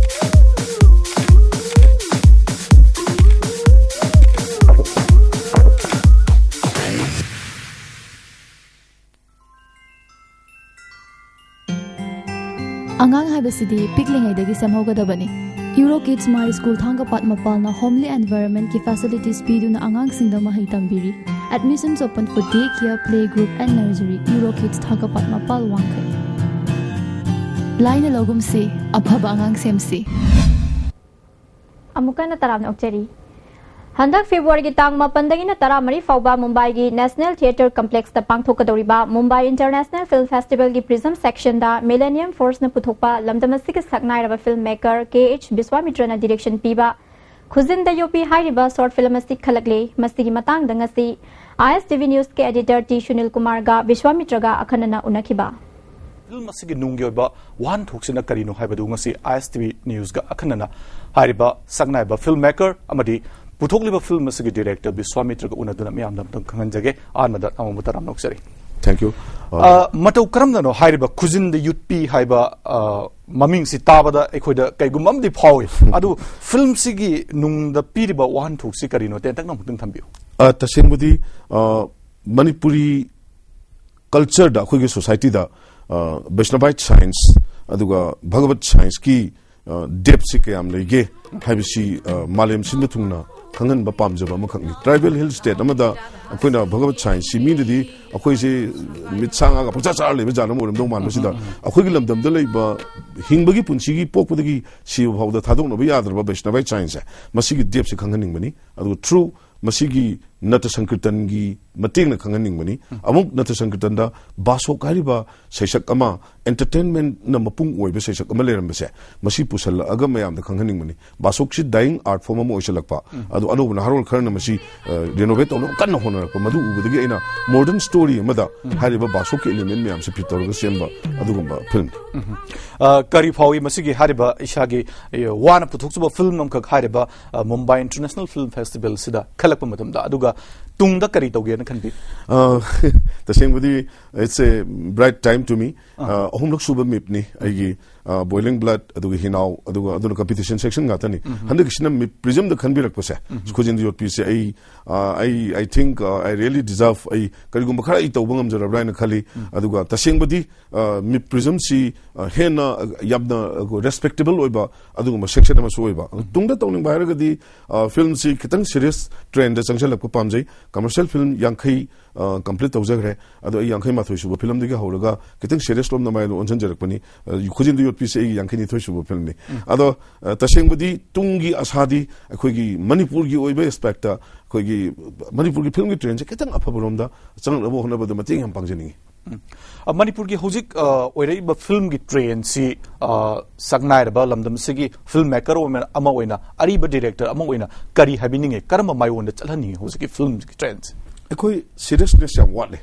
ꯑꯉꯥꯡ ꯍꯥꯏꯕꯁꯤꯗꯤ ꯄꯤꯛꯂꯤꯉꯩꯗꯒꯤ ꯁꯦꯝꯍꯧꯒꯗꯕꯅꯤ꯫ Euro Kids My School Thangapat ꯃꯄꯥꯜꯅ homely environmentꯀꯤ facilities ꯄꯤꯗꯨꯅ ꯑꯉꯥꯡꯁꯤꯡꯗ ꯃꯍꯩ ꯇꯝꯕꯤꯔꯤ꯫ Admissions open for day care, play group and nursery. Euro Kids ꯊꯥꯡꯒꯄꯥꯠ ꯃꯄꯥꯜ, ꯋꯥꯡꯈꯩ꯫ ꯂꯥꯏꯅ ꯂꯧꯒꯨꯝꯁꯤ, ꯑꯐꯕ ꯑꯉꯥꯡ ꯁꯦꯝꯁꯤ꯫ ꯑꯃꯨꯛꯀ ꯍꯟꯅ ꯇꯔꯥꯝꯅ ꯑꯣꯛꯆꯔꯤ꯫ ꯍꯟꯗꯛ ꯐꯦꯕ꯭ꯔꯨꯋꯥꯔꯤꯒꯤ ꯇꯥꯡ ꯃꯥꯄꯟꯗꯒꯤꯅ ꯇꯔꯥꯃꯔꯤ ꯐꯥꯎꯕ ꯃꯨꯝꯕꯥꯏꯒꯤ National Theatre Complexꯇ ꯄꯥꯡꯊꯣꯛꯀꯗꯧꯔꯤꯕ Mumbai International Film Festivalꯒꯤ Prism Sectionꯗ Millennium Forceꯅ ꯄꯨꯊꯣꯛꯄ ꯂꯝꯗꯝ ꯑꯁꯤꯒꯤ ꯁꯛꯅꯥꯏꯔꯕ film maker ꯀꯦ ꯑꯩꯆ ꯕꯤꯁ꯭ꯋꯥꯃꯤꯇ꯭ꯔꯅ direction ꯄꯤꯕ ꯈꯨꯖꯤꯟꯗ ꯌꯣꯠꯄꯤ ꯍꯥꯏꯔꯤꯕ short film ꯑꯁꯤ ꯈꯜꯂꯛꯂꯦ꯫ ꯃꯁꯤꯒꯤ ꯃꯇꯥꯡꯗ ꯉꯁꯤ ꯑꯥꯏ ꯑꯦꯁ ꯇꯤ ꯚꯤ Newsꯀꯤ editor ꯇꯤ ꯁꯨꯅꯤꯜ ꯀꯨꯃꯥꯔꯒ ꯕꯤꯁ꯭ꯋꯥꯃꯤꯇ꯭ꯔꯒ ꯑꯈꯟꯅꯅ ꯎꯅꯈꯤꯕ꯫ ꯐꯤꯜꯝ ꯑꯁꯤꯒꯤ ꯅꯨꯡꯒꯤ ꯑꯣꯏꯕ ꯋꯥꯍꯟꯊꯣꯛꯁꯤꯅ ꯀꯔꯤꯅꯣ ꯍꯥꯏꯕꯗꯨ ꯉꯁꯤ ꯑꯥꯏ ꯑꯦꯁ ꯇꯤ ꯚꯤ Newsꯒ ꯑꯈꯟꯅꯅ ꯍꯥꯏꯔꯤꯕ ꯁꯛꯅꯥꯏꯕ film maker ꯑꯃꯗꯤ ꯄꯨꯊꯣꯛꯂꯤꯕ film ꯑꯁꯤꯒꯤ director ꯕꯤꯁ꯭ꯋꯥꯃꯤꯇ꯭ꯔꯒ ꯎꯅꯗꯨꯅ ꯃꯤꯌꯥꯝꯗ ꯑꯃꯨꯛꯇꯪ ꯈꯪꯍꯟꯖꯒꯦ꯫ ꯑꯍꯥꯟꯕꯗ ꯑꯃꯨꯛ ꯇꯔꯥꯝꯅ ꯑꯣꯛꯆꯔꯤ꯫ Thank you. ꯑ, ꯃꯇꯧ ꯀꯔꯝꯅꯅꯣ ꯍꯥꯏꯔꯤꯕ ꯈꯨꯖꯤꯟꯗ ꯌꯨꯠꯄꯤ ꯍꯥꯏꯕ, ꯑ, ꯃꯃꯤꯡꯁꯤ ꯇꯥꯕꯗ ꯑꯩꯈꯣꯏꯗ ꯀꯩꯒꯨꯝꯕ ꯑꯃꯗꯤ ꯐꯥꯎꯏ꯫ ꯑꯗꯨ film ꯁꯤꯒꯤ ꯅꯨꯡꯗ ꯄꯤꯔꯤꯕ ꯋꯥꯍꯟꯊꯣꯛꯁꯤ ꯀꯔꯤꯅꯣ? ꯇꯦꯟꯇꯛꯅ ꯑꯃꯨꯛꯇꯪ ꯊꯝꯕꯤꯌꯨ꯫ ꯑ, ꯇꯁꯦꯡꯕꯗꯤ, ꯑ, ꯃꯅꯤꯄꯨꯔꯤ cultureꯗ, ꯑꯩꯈꯣꯏꯒꯤ societyꯗ, ꯑ, Vaishnavite science ꯑꯗꯨꯒ Bhagavad scienceꯀꯤ, ꯑ, depthꯁꯤ ꯀꯌꯥꯝ ꯂꯩꯒꯦ ꯍꯥꯏꯕꯁꯤ, ꯑ, ꯃꯥꯂꯦꯝ ꯁꯤꯟꯕ ꯊꯨꯡꯅ ꯈꯪꯍꯟꯕ ꯄꯥꯝꯖꯕ ꯑꯃꯈꯛꯅꯤ꯫ Tribal hill state ꯑꯃꯗ ꯑꯩꯈꯣꯏꯅ Bhagavad scienceꯁꯤ ꯃꯤꯅꯗꯤ ꯑꯩꯈꯣꯏꯁꯦ ꯃꯤꯠ ꯁꯥꯡꯉꯒ ꯄꯪꯆꯥ ꯆꯥꯔ ꯂꯩꯕ ꯖꯥꯠ ꯑꯃ ꯑꯣꯏꯔꯝꯗꯧ ꯃꯥꯟꯕꯁꯤꯗ, ꯑꯩꯈꯣꯏꯒꯤ ꯂꯝꯗꯝꯗ ꯂꯩꯕ ꯍꯤꯡꯕꯒꯤ ꯄꯨꯟꯁꯤꯒꯤ ꯄꯣꯛꯄꯗꯒꯤ ꯁꯤꯕ ꯐꯥꯎꯗ ꯊꯥꯗꯣꯛꯅꯕ ꯌꯥꯗ꯭ꯔꯕ Vaishnavite scienceꯁꯦ, ꯃꯁꯤꯒꯤ depthꯁꯤ ꯈꯪꯍꯟꯅꯤꯡꯕꯅꯤ꯫ ꯑꯗꯨꯒ through ꯃꯁꯤꯒꯤ ꯅꯇ ꯁꯪꯀꯤꯔꯇꯟꯒꯤ ꯃꯇꯦꯡꯅ ꯈꯪꯍꯟꯅꯤꯡꯕꯅꯤ꯫ ꯑꯃꯨꯛ ꯅꯇ ꯁꯪꯀꯤꯔꯇꯟꯗ ꯕꯥꯁꯣꯛ ꯍꯥꯏꯔꯤꯕ ꯁꯩꯁꯛ ꯑꯃ, entertainmentꯅ ꯃꯄꯨꯡ ꯑꯣꯏꯕ ꯁꯩꯁꯛ ꯑꯃ ꯂꯩꯔꯝꯕꯁꯦ, ꯃꯁꯤ ꯄꯨꯁꯜꯂꯛꯑꯒ ꯃꯌꯥꯝꯗ ꯈꯪꯍꯟꯅꯤꯡꯕꯅꯤ꯫ ꯕꯥꯁꯣꯛꯁꯤ dying art form ꯑꯃ ꯑꯣꯏꯁꯜꯂꯛꯄ, ꯑꯗꯣ ꯑꯅꯧꯕ ꯅꯍꯥꯔꯣꯜ ꯈꯔꯅ ꯃꯁꯤ, ꯑ, renovate ꯇꯧꯅꯕ ꯀꯟꯅ ꯍꯣꯠꯅꯔꯛꯄ, ꯃꯗꯨ ꯎꯕꯗꯒꯤ ꯑꯩꯅ modern story ꯑꯃꯗ ꯍꯥꯏꯔꯤꯕ ꯕꯥꯁꯣꯛꯀꯤ element ꯃꯌꯥꯝꯁꯤ fit ꯇꯧꯔꯒ ꯁꯦꯝꯕ ꯑꯗꯨꯒꯨꯝꯕ filmꯅꯤ꯫ ꯑ, ꯀꯔꯤ ꯐꯥꯎꯏ ꯃꯁꯤꯒꯤ ꯍꯥꯏꯔꯤꯕ ꯏꯁꯥꯒꯤ, ꯑ, ꯋꯥꯅ ꯄꯨꯊꯣꯛꯆꯕ film ꯑꯃꯈꯛ ꯍꯥꯏꯔꯤꯕ, ꯑ, Mumbai International Film Festivalꯁꯤꯗ ꯈꯜꯂꯛꯄ ꯃꯇꯝꯗ, ꯑꯗꯨꯒ ꯇꯨꯡꯗ ꯀꯔꯤ ꯇꯧꯒꯦꯅ ꯈꯟꯕꯤ? ꯑ, ꯇꯁꯦꯡꯕꯗꯤ, it's a bright time to me. ꯑ, ꯑꯍꯨꯝꯂꯛ ꯁꯨꯕ MIPꯅꯤ ꯑꯩꯒꯤ, ꯑ, Boiling Blood, ꯑꯗꯨꯒ ꯍꯤꯅꯥꯎ, ꯑꯗꯨꯒ ꯑꯗꯨꯅ competition section ꯉꯥꯛꯇꯅꯤ꯫ ꯍꯟꯗꯛꯀꯤꯁꯤꯅ MIP Prismꯗ ꯈꯟꯕꯤꯔꯛꯄꯁꯦ, ꯈꯨꯖꯤꯟꯗ ꯌꯣꯠꯄꯤꯁꯦ, ꯑꯩ, ꯑ, ꯑꯩ, I think, ꯑ, I really deserve, ꯑꯩ ꯀꯔꯤꯒꯨꯝꯕ ꯈꯔ ꯑꯩ ꯇꯧꯕ ꯉꯝꯖꯔꯕ꯭ꯔꯥ ꯍꯥꯏꯅ ꯈꯜꯂꯤ꯫ ꯑꯗꯨꯒ ꯇꯁꯦꯡꯕꯗꯤ, ꯑ, MIP Prismꯁꯤ, ꯑ, ꯍꯦꯟꯅ, ꯑ, ꯌꯥꯝꯅ, ꯑ, respectable ꯑꯣꯏꯕ ꯑꯗꯨꯒꯨꯝꯕ section ꯑꯃꯁꯨ ꯑꯣꯏꯕ꯫ ꯑꯗꯨ ꯇꯨꯡꯗ ꯇꯧꯅꯤꯡꯕ ꯍꯥꯏꯔꯒꯗꯤ, ꯑ, filmꯁꯤ ꯈꯤꯇꯪ serious trendꯗ ꯆꯪꯁꯤꯜꯂꯛꯄ ꯄꯥꯝꯖꯩ꯫ ꯀꯃꯔꯁꯤꯌꯦꯜ ꯐꯤꯂꯝ ꯌꯥꯡꯈꯩ ꯀꯝꯄ꯭ꯂꯤꯠ ꯇꯧꯖꯈ꯭ꯔꯦ꯫ ꯑꯗꯣ ꯑꯩ ꯌꯥꯡꯈꯩ ꯃꯥꯊꯣꯏ ꯁꯨꯕ ꯐꯤꯂꯝꯗꯒꯤ ꯍꯧꯔꯒ ꯈꯤꯇꯪ ꯁꯦꯔꯤꯌꯁ ꯂꯣꯝꯗ ꯃꯥꯏ ꯑꯣꯟꯁꯤꯟꯖꯔꯛꯄꯅꯤ꯫ ꯑ, ꯈꯨꯖꯤꯟꯗ ꯌꯣꯠꯄꯤꯁꯦ ꯑꯩꯒꯤ ꯌꯥꯡꯈꯩ ꯅꯤꯊꯣꯏ ꯁꯨꯕ ꯐꯤꯂꯝꯅꯤ꯫ ꯑꯗꯣ ꯑ, ꯇꯁꯦꯡꯕꯗꯤ ꯇꯨꯡꯒꯤ ꯑꯁꯥꯗꯤ ꯑꯩꯈꯣꯏꯒꯤ ꯃꯅꯤꯄꯨꯔꯒꯤ ꯑꯣꯏꯕ ꯑꯦꯁꯄꯦꯛꯇ ꯑꯩꯈꯣꯏꯒꯤ ꯃꯅꯤꯄꯨꯔꯒꯤ ꯐꯤꯂꯝꯒꯤ ꯇ꯭ꯔꯦꯟꯁꯦ ꯈꯤꯇꯪ ꯑꯐꯕꯔꯣꯝꯗ ꯆꯪꯂꯛꯅꯕ ꯍꯣꯠꯅꯕꯗ ꯃꯇꯦꯡ ꯌꯥꯝ ꯄꯥꯡꯖꯅꯤꯡꯉꯤ꯫ ꯎꯝ꯫ ꯑ, ꯃꯅꯤꯄꯨꯔꯒꯤ ꯍꯧꯖꯤꯛ ꯑ, ꯑꯣꯏꯔꯛꯏꯕ ꯐꯤꯂꯝꯒꯤ ꯇ꯭ꯔꯦꯟꯁꯤ ꯑ, ꯁꯛꯅꯥꯏꯔꯕ ꯂꯝꯗꯝ ꯑꯁꯤꯒꯤ ꯐꯤꯂꯝ ꯃꯦꯀꯔ ꯑꯃ ꯑꯣꯏꯅ, ꯑꯔꯤꯕ ꯗꯤꯔꯦꯛꯇꯔ ꯑꯃ ꯑꯣꯏꯅ ꯀꯔꯤ ꯍꯥꯏꯕꯤꯅꯤꯡꯉꯤ? ꯀꯔꯝꯕ ꯃꯥꯏꯑꯣꯟꯗ ꯆꯠꯍꯟꯅꯤꯡꯉꯤ ꯍꯧꯖꯤꯛꯀꯤ ꯐꯤꯂꯝꯒꯤ ꯇ꯭ꯔꯦꯟꯁꯤ? ꯑꯩꯈꯣꯏ ꯁꯤꯔꯤꯌꯁꯅꯦꯁ ꯌꯥꯝ ꯋꯥꯠꯂꯦ꯫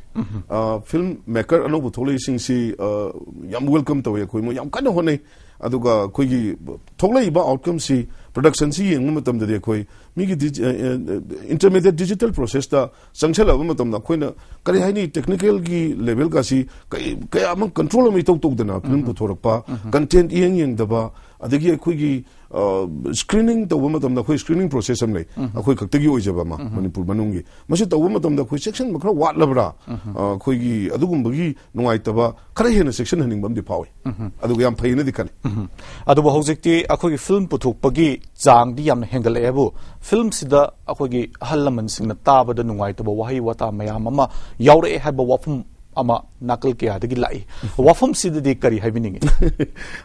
ꯐꯤꯂꯝ ꯃꯦꯀꯔ ꯑꯅꯧꯕ ꯊꯣꯛꯂꯛꯏꯁꯤꯡꯁꯤ ꯑ, ꯌꯥꯝ ꯋꯦꯜꯀꯝ ꯇꯧꯋꯤ꯫ ꯑꯩꯈꯣꯏ ꯃꯣꯏ ꯌꯥꯝ ꯀꯟꯅ ꯍꯣꯠꯅꯩ꯫ ꯑꯗꯨꯒ ꯑꯩꯈꯣꯏꯒꯤ ꯊꯣꯛꯂꯛꯏꯕ ꯑꯥꯎꯠꯀꯝꯁꯤ, ꯄ꯭ꯔꯗꯛꯁꯟꯁꯤ ꯌꯦꯡꯕ ꯃꯇꯝꯗꯗꯤ ꯑꯩꯈꯣꯏ ꯃꯤꯒꯤ ꯏꯟꯇꯔꯃꯦꯗꯤꯌꯦꯠ ꯗꯤꯖꯤꯇꯦꯜ ꯄ꯭ꯔꯣꯁꯦꯁꯇ ꯆꯪꯁꯜꯂꯛꯑꯕ ꯃꯇꯝꯗ ꯑꯩꯈꯣꯏꯅ ꯀꯔꯤ ꯍꯥꯏꯅꯤ, ꯇꯦꯛꯅꯤꯀꯦꯜꯒꯤ ꯂꯦꯚꯦꯜꯒꯁꯤ ꯀꯩ ꯀꯌꯥꯃꯛ ꯀꯟꯇ꯭ꯔꯣꯜ ꯑꯃ ꯏꯇꯧ ꯇꯧꯗꯅ ꯐꯤꯂꯝ ꯄꯨꯊꯣꯔꯛꯄ, ꯀꯟꯇꯦꯟ ꯏꯌꯦꯡ ꯌꯦꯡꯗꯕ, ꯑꯗꯒꯤ ꯑꯩꯈꯣꯏꯒꯤ ꯁ꯭ꯀ꯭ꯔꯤꯅꯤꯡ ꯇꯧꯕ ꯃꯇꯝꯗ ꯑꯩꯈꯣꯏ ꯁ꯭ꯀ꯭ꯔꯤꯅꯤꯡ ꯄ꯭ꯔꯣꯁꯦꯁ ꯑꯃ ꯂꯩ, ꯑꯩꯈꯣꯏ ꯈꯛꯇꯒꯤ ꯑꯣꯏꯖꯕ ꯑꯃ ꯃꯅꯤꯄꯨꯔ ꯃꯅꯨꯡꯒꯤ꯫ ꯃꯁꯤ ꯇꯧꯕ ꯃꯇꯝꯗ ꯑꯩꯈꯣꯏ ꯆꯦꯛꯁꯤꯟꯕ ꯈꯔ ꯋꯥꯠꯂꯕ꯭ꯔꯥ? ꯑ, ꯑꯩꯈꯣꯏꯒꯤ ꯑꯗꯨꯒꯨꯝꯕꯒꯤ ꯅꯨꯡꯉꯥꯏꯇꯕ ꯈꯔ ꯍꯦꯟꯅ ꯆꯦꯛꯁꯤꯟꯍꯟꯅꯤꯡꯕ ꯑꯃꯗꯤ ꯐꯥꯎꯏ꯫ ꯑꯗꯨꯒ ꯌꯥꯝ ꯐꯩꯅꯗꯤ ꯈꯜꯂꯤ꯫ ꯑꯗꯨꯕꯨ ꯍꯧꯖꯤꯛꯇꯤ ꯑꯩꯈꯣꯏꯒꯤ ꯐꯤꯂꯝ ꯄꯨꯊꯣꯛꯄꯒꯤ ꯆꯥꯡꯗꯤ ꯌꯥꯝꯅ ꯍꯦꯟꯒꯠꯂꯛꯑꯦꯕꯨ, ꯐꯤꯂꯝꯁꯤꯗ ꯑꯩꯈꯣꯏꯒꯤ ꯑꯍꯜ ꯂꯃꯟꯁꯤꯡꯅ ꯇꯥꯕꯗ ꯅꯨꯡꯉꯥꯏꯇꯕ ꯋꯥꯍꯩ ꯋꯥꯇꯥ ꯃꯌꯥꯝ ꯑꯃ ꯌꯥꯎꯔꯛꯑꯦ ꯍꯥꯏꯕ ꯋꯥꯐꯝ ꯑꯃ ꯅꯥꯀꯜ ꯀꯌꯥꯗꯒꯤ ꯂꯥꯛꯏ꯫ ꯋꯥꯐꯝꯁꯤꯗꯗꯤ ꯀꯔꯤ ꯍꯥꯏꯕꯤꯅꯤꯡꯉꯤ?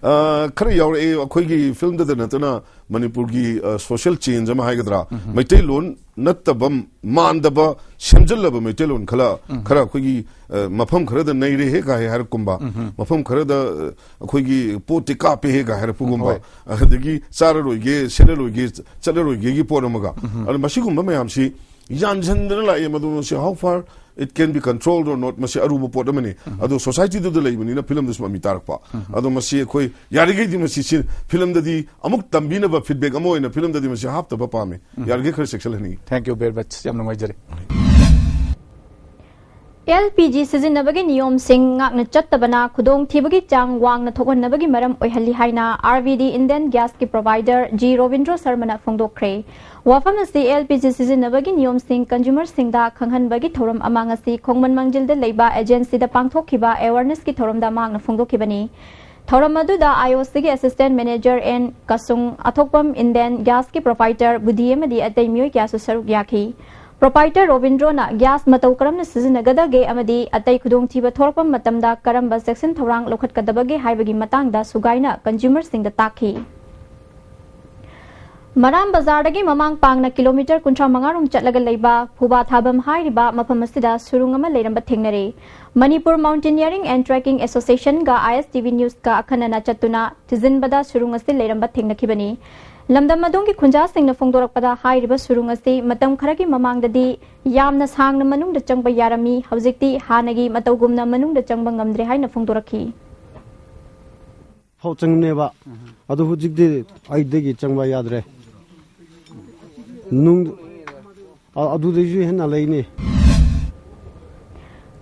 ꯑ, ꯈꯔ ꯌꯥꯎꯔꯛꯑꯦ꯫ ꯑꯩꯈꯣꯏꯒꯤ ꯐꯤꯂꯝꯗꯗ ꯅꯠꯇꯅ ꯃꯅꯤꯄꯨꯔꯒꯤ, ꯑ, ꯁꯣꯁꯤꯌꯦꯜ ꯆꯦꯟꯖ ꯑꯃ ꯍꯥꯏꯒꯗ꯭ꯔꯥ, ꯃꯩꯇꯩꯂꯣꯟ ꯅꯠꯇꯕ, ꯃꯥꯟꯗꯕ, ꯁꯦꯝꯖꯤꯜꯂꯕ ꯃꯩꯇꯩꯂꯣꯟ ꯈꯔ, ꯈꯔ ꯑꯩꯈꯣꯏꯒꯤ, ꯑ, ꯃꯐꯝ ꯈꯔꯗ ꯅꯩꯔꯦ ꯍꯦꯛ ꯀꯥꯏ ꯍꯥꯏꯔꯛꯀꯨꯝꯕ, ꯃꯐꯝ ꯈꯔꯗ, ꯑ, ꯑꯩꯈꯣꯏꯒꯤ ꯄꯣꯠꯇꯤ ꯀꯥꯞꯄꯦ ꯍꯦꯛ ꯀꯥꯏ ꯍꯥꯏꯔꯛꯄꯒꯨꯝꯕ, ꯍꯣꯏ꯫ ꯑꯗꯒꯤ ꯆꯥꯔꯔꯣꯏꯒꯦ, ꯁꯦꯠꯂꯔꯣꯏꯒꯦ, ꯆꯠꯂꯔꯣꯏꯒꯦꯒꯤ ꯄꯣꯠ ꯑꯃꯒ꯫ ꯑꯗꯣ ꯃꯁꯤꯒꯨꯝꯕ ꯃꯌꯥꯝꯁꯤ ꯌꯥꯟꯁꯤꯟꯗꯅ ꯂꯥꯛꯑꯦ꯫ ꯃꯗꯨ ꯃꯁꯤ how far it can be controlled or not, ꯃꯁꯤ ꯑꯔꯨꯕ ꯄꯣꯠ ꯑꯃꯅꯤ꯫ ꯑꯗꯣ ꯁꯣꯁꯥꯏꯇꯤꯗꯨꯗ ꯂꯩꯕꯅꯤꯅ ꯐꯤꯂꯝꯗꯁꯨ ꯃꯃꯤ ꯇꯥꯔꯛꯄ꯫ ꯑꯗꯣ ꯃꯁꯤ ꯑꯩꯈꯣꯏ ꯌꯥꯔꯤꯈꯩꯗꯤ ꯃꯁꯤ ꯁꯤ-, ꯐꯤꯂꯝꯗꯗꯤ ꯑꯃꯨꯛ ꯇꯝꯕꯤꯅꯕ ꯐꯤꯗꯕꯦꯛ ꯑꯃ ꯑꯣꯏꯅ ꯐꯤꯂꯝꯗꯗꯤ ꯃꯁꯤ ꯍꯥꯞꯇꯕ ꯄꯥꯝꯃꯤ꯫ ꯌꯥꯔꯤꯈꯩ ꯈꯔ ꯆꯦꯛꯁꯤꯜꯍꯟꯅꯤꯡꯉꯤ꯫ Thank you very much. ꯌꯥꯝ ꯅꯨꯡꯉꯥꯏꯖꯔꯦ꯫ ꯑꯦꯜ ꯄꯤ ꯖꯤ ꯁꯤꯖꯤꯟꯅꯕꯒꯤ ꯅꯤꯌꯣꯝꯁꯤꯡ ꯉꯥꯛꯅ ꯆꯠꯇꯕꯅ ꯈꯨꯗꯣꯡꯊꯤꯕꯒꯤ ꯆꯥꯡ ꯋꯥꯡꯅ ꯊꯣꯛꯍꯟꯅꯕꯒꯤ ꯃꯔꯝ ꯑꯣꯏꯍꯜꯂꯤ ꯍꯥꯏꯅ ꯑꯥꯔ ꯚꯤ ꯗꯤ ꯏꯟꯗꯤꯌꯟ ꯒ꯭ꯌꯥꯁꯀꯤ ꯄ꯭ꯔꯣꯚꯥꯏꯗꯔ ꯖꯤ ꯔꯣꯕꯤꯟꯗ꯭ꯔꯣ ꯁꯔꯃꯅ ꯐꯣꯡꯗꯣꯛꯈ꯭ꯔꯦ꯫ ꯋꯥꯐꯝ ꯑꯁꯤ ꯑꯦꯜ ꯄꯤ ꯖꯤ ꯁꯤꯖꯤꯟꯅꯕꯒꯤ ꯅꯤꯌꯣꯝꯁꯤꯡ ꯀꯟꯖꯨꯃꯔꯁꯤꯡꯗ ꯈꯪꯍꯟꯕꯒꯤ ꯊꯧꯔꯝ ꯑꯃ ꯉꯁꯤ ꯈꯣꯡꯃꯟ ꯃꯥꯡꯖꯤꯜꯗ ꯂꯩꯕ ꯑꯦꯖꯦꯟꯁꯤꯗ ꯄꯥꯡꯊꯣꯛꯈꯤꯕ ꯑꯦꯋꯥꯔꯅꯦꯁꯀꯤ ꯊꯧꯔꯝꯗ ꯃꯍꯥꯛꯅ ꯐꯣꯡꯗꯣꯛꯈꯤꯕꯅꯤ꯫ ꯊꯧꯔꯝ ꯑꯗꯨꯗ ꯑꯥꯏ ꯑꯣ ꯁꯤꯒꯤ ꯑꯦꯁꯤꯁꯇꯦꯟꯠ ꯃꯦꯅꯦꯖꯔ ꯑꯦꯟ ꯀꯁꯨꯡ, ꯑꯊꯣꯛꯄꯝ ꯏꯟꯗꯤꯌꯟ ꯒ꯭ꯌꯥꯁꯀꯤ ꯄ꯭ꯔꯣꯚꯥꯏꯗꯔ ꯕꯨꯙꯤ ꯑꯃꯗꯤ ꯑꯇꯩ ꯃꯤꯑꯣꯏ ꯀꯌꯥꯁꯨ ꯁꯔꯨꯛ ꯌꯥꯈꯤ꯫ ꯄ꯭ꯔꯣꯄꯥꯏꯇꯔ ꯔꯣꯕꯤꯟꯗ꯭ꯔꯣꯅ ꯒ꯭ꯌꯥꯁ ꯃꯇꯧ ꯀꯔꯝꯅ ꯁꯤꯖꯤꯟꯅꯒꯗꯒꯦ ꯑꯃꯗꯤ ꯑꯇꯩ ꯈꯨꯗꯣꯡꯊꯤꯕ ꯊꯣꯛꯂꯛꯄ ꯃꯇꯝꯗ ꯀꯔꯝꯕ ꯆꯦꯛꯁꯤꯟ ꯊꯧꯔꯥꯡ ꯂꯧꯈꯠꯀꯗꯕꯒꯦ ꯍꯥꯏꯕꯒꯤ ꯃꯇꯥꯡꯗ ꯁꯨꯒꯥꯏꯅ ꯀꯟꯖꯨꯃꯔꯁꯤꯡꯗ ꯇꯥꯛꯈꯤ꯫ ꯃꯔꯥꯝ ꯕꯖꯥꯔꯗꯒꯤ ꯃꯃꯥꯡ ꯄꯥꯡꯅ ꯀꯤꯂꯣꯃꯤꯇꯔ ꯀꯨꯟꯊ꯭ꯔꯥ ꯃꯉꯥ ꯔꯣꯝ ꯆꯠꯂꯒ ꯂꯩꯕ ꯐꯨꯕꯥ ꯊꯥꯕꯝ ꯍꯥꯏꯔꯤꯕ ꯃꯐꯝ ꯑꯁꯤꯗ ꯁꯨꯔꯨꯡ ꯑꯃ ꯂꯩꯔꯝꯕ ꯊꯦꯡꯅꯔꯦ꯫ Manipur Mountaineering and Trekking Association ꯒ I S T V News ꯀ ꯑꯈꯟꯅꯅ ꯆꯠꯇꯨꯅ ꯊꯤꯖꯤꯟꯕꯗ ꯁꯨꯔꯨꯡ ꯑꯁꯤ ꯂꯩꯔꯝꯕ ꯊꯦꯡꯅꯈꯤꯕꯅꯤ꯫ ꯂꯝꯗꯝ ꯑꯗꯣꯝꯒꯤ ꯈꯨꯟꯖꯥꯁꯤꯡꯅ ꯐꯣꯡꯗꯣꯔꯛꯄꯗ ꯍꯥꯏꯔꯤꯕ ꯁꯨꯔꯨꯡ ꯑꯁꯤ ꯃꯇꯝ ꯈꯔꯒꯤ ꯃꯃꯥꯡꯗꯗꯤ ꯌꯥꯝꯅ ꯁꯥꯡꯅ ꯃꯅꯨꯡꯗ ꯆꯪꯕ ꯌꯥꯔꯝꯃꯤ, ꯍꯧꯖꯤꯛꯇꯤ ꯍꯥꯟꯅꯒꯤ ꯃꯇꯧꯒꯨꯝꯅ ꯃꯅꯨꯡꯗ ꯆꯪꯕ ꯉꯝꯗ꯭ꯔꯦ ꯍꯥꯏꯅ ꯐꯣꯡꯗꯣꯔꯛꯈꯤ꯫ ꯐꯥꯎ ꯆꯪꯅꯦꯕ꯫ ꯑꯗꯨ ꯍꯧꯖꯤꯛꯇꯤ ꯑꯩꯗꯒꯤ ꯆꯪꯕ ꯌꯥꯗ꯭ꯔꯦ꯫ ꯅꯨꯡ ꯑ- ꯑꯗꯨꯗꯩꯁꯨ ꯍꯦꯟꯅ ꯂꯩꯅꯤ꯫